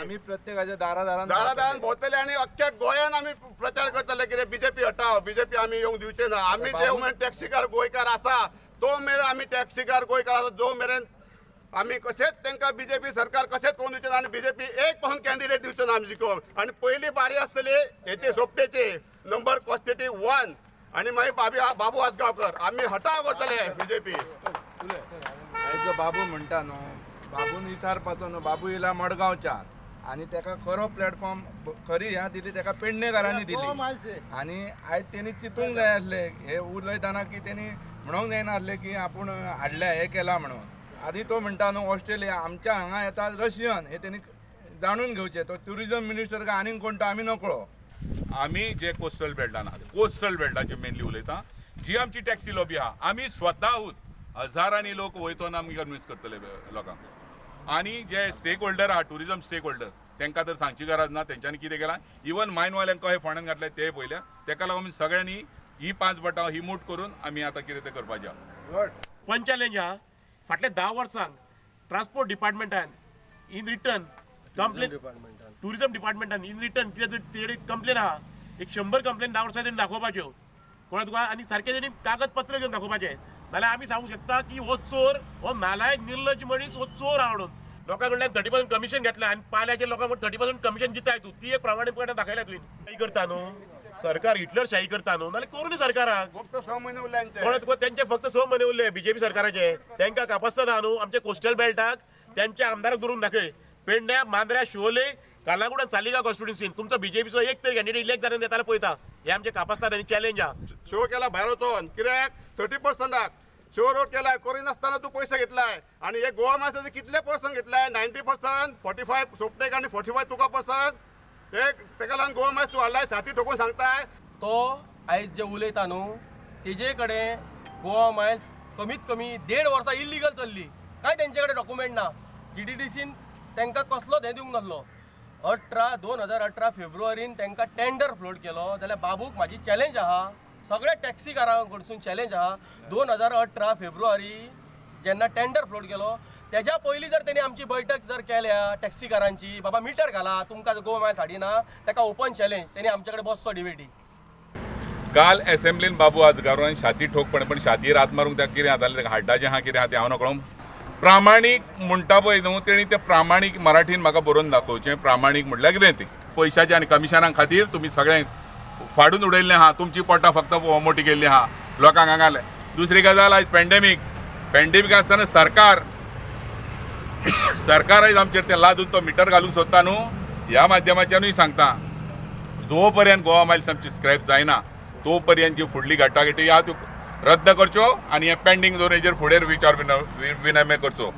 आमी प्रत्येकाच्या दारा दारान दारा दारान भोंवतले आनी अख्ख्या गोंयान आमी प्रचार करतले कितें बीजेपी हटाव, बीजेपी आमी येवंक दिवचे ना. आमी जे मेरेन टॅक्सीकार गोंयकार आसा तो मेरेन आमी टॅक्सीकार गोंयकार आसा जो मेरेन आमी कशेंच तांकां बीजेपी सरकार कशेंच करून दिवचे ना आनी बीजेपी एक पासून कॅन्डिडेट दिवचो ना आमी जिखोवन. आनी पयली बारी आसतली हेची सोपटेची नंबर क्वान्टिटी 1 आनी मागीर बाबू आजगांवकर आमी हटाव करतले बीजेपी. आयज बाबू म्हणटा न्हू, बाबून विचारपाचो न्हू, बाबू येयला मडगांवच्यान आनी तेका खरो प्लॅटफॉर्म खरी ह्या दिली तेका पेडणेकारांनी दिली. आनी आयज तेणी चिंतूंक जाय आसलें हे उलयतना की तेणी म्हणूंक जायना आसलें की आपूण हाडल्या हें केलां म्हणून. आनी तो म्हणटा न्हू ऑस्ट्रेलिया आमच्या हांगा येता रशियन, हे तेणी जाणून घेवचें. तो ट्युरिजम मिनिस्टर काय आनीक कोण तो आमी नकळो. आमी जे कोस्टल बेल्टान आहा, कोस्टल बेल्टाचे मेनली उलयता, जी आमची टॅक्सी लॉबी आहा, आमी स्वताहूच हजारांनी लोक वयतना आमी कन्विन्स करतले लोकांक. आनी जे स्टेक होल्डर आहा, ट्युरिजम स्टेक होल्डर, तांकां तर सांगची गरज ना तेंच्यांनी कितें केलां. इवन मायनवाल्यांक कशें फोंड्यान घातलें तें पळयल्या. तेका लागून आमी सगळ्यांनी ही 5 बोटां ही मूठ करून आमी आतां कितें तें करपाचें आहा. वन चॅलेंज आहा, फाटल्या 10 वर्सांक transport department in written complaint, tourism department in written कितें तेणी कंप्लेन आहा, एक 100 कंप्लेन 10 वर्सां तेणी दाखोवपाच्यो कोणा तुका आनी सारकें तेणी कागदपत्र घेवन दाखोवपाचें. नाल्यार आमी सांगूंक शकता की हो चोर, हो नालायक निर्लज मनीस, हो चोर आहा म्हणून. लोकां कडल्यान 30% कमिशन घेतलें आनी पाल्याचेर लोकांक 30% कमिशन दिताय तूं, ती एक प्रामाणीकपणान दाखयल्या तुवें. शाही करता न्हू सरकार, हिटलर शाही करता न्हू, नाल्यार करूं न्ही सरकाराक. फक्त 6 म्हयने उरले कोणा तुका, तेंचे फक्त 6 म्हयने उरले बीजेपी सरकाराचे. तांकां कापसता न्हू आमच्या कोस्टल बेल्टाक तेंच्या आमदाराक धरून दाखय. पेडण्या, मांद्र्या, शिवोले, कालांगूट आनी सालिगांव कॉन्स्टिट्युएन्सीन तुमचो बीजेपीचो एक तरी कॅन्डिडेट इलेक्ट जावन येताले पळयता. हे आमचे कापसता आनी चॅलेंज आहा. शो केला भायर वचोन कित्याक 30%क शो रोड केलाय, करिनासतना तूं पयशे घेतलाय. आनी हे गोवा मायल्साचे कितले पर्संट घेतलाय? 90%, 45 सोपटेक आनी 45 तुका पर्संट. हे तेका लागून गोवा मायल्स तूं हाडलाय, छाती ठोकून सांगताय. तो आयज जे उलयता न्हू तेजे कडेन गोवा मायल्स कमीत कमी 1.5 वर्सां इल्लिगल चल्ली, कांय तेंचे कडेन डॉक्युमेंट ना. जीटीडीसीन तांकां कसलोच हें दिवंक नासलो. 2018 फेब्रुवारीन तांकां टेंडर फ्लोट केलो. जाल्यार बाबूक म्हाजी चॅलेंज आहा, सगळ्या टॅक्सीकारां कडसून चॅलेंज आहा, 2018 फेब्रुवारी जेन्ना टेंडर फ्लोट केलो तेज्या पयलीं जर तेणी आमची बैठक जर केल्या टॅक्सीकारांची, बाबा मिटर घाला तुमकां गोवा मायल्स हाडिना, ताका ओपन चॅलेंज, तेणी आमचे कडेन बसचो डिबेटी. काल एसेंब्लीन बाबू आजगांवकारान छाती ठोकपण, पण छातीर हात मारूंक ताका कितें जातालें, ताका हाड्डाचें आहा कितें आहा तें हांव नकळो. प्रामाणीक म्हणटा पळय न्हू तेणी तें प्रामाणीक मराठीन म्हाका बरोवन दाखोवचें. प्रामाणीक म्हटल्यार कितें तें पयशाचें आनी कमिशना खातीर तुमी सगळें फाडून उडयल्लें आहा, तुमची पोटां फक्त मोटी केल्ली आहा लोकांक हांगाले. दुसरी गजाल, आयज पेंडेमीक, पेंडेमीक आसतना सरकार सरकार आयज आमचेर तें लादून तो मिटर घालूंक सोदता न्हू. ह्या माध्यमाच्यानूय सांगता, जो पर्यंत गोवा मायल्स आमची स्क्रॅप जायना तो पर्यंत जी फुडली घाटाघाटी आहा त्यो रद्द करच्यो आनी हें पेंडींग दवरून हेजेर फुडें विचार विनिमय करचो.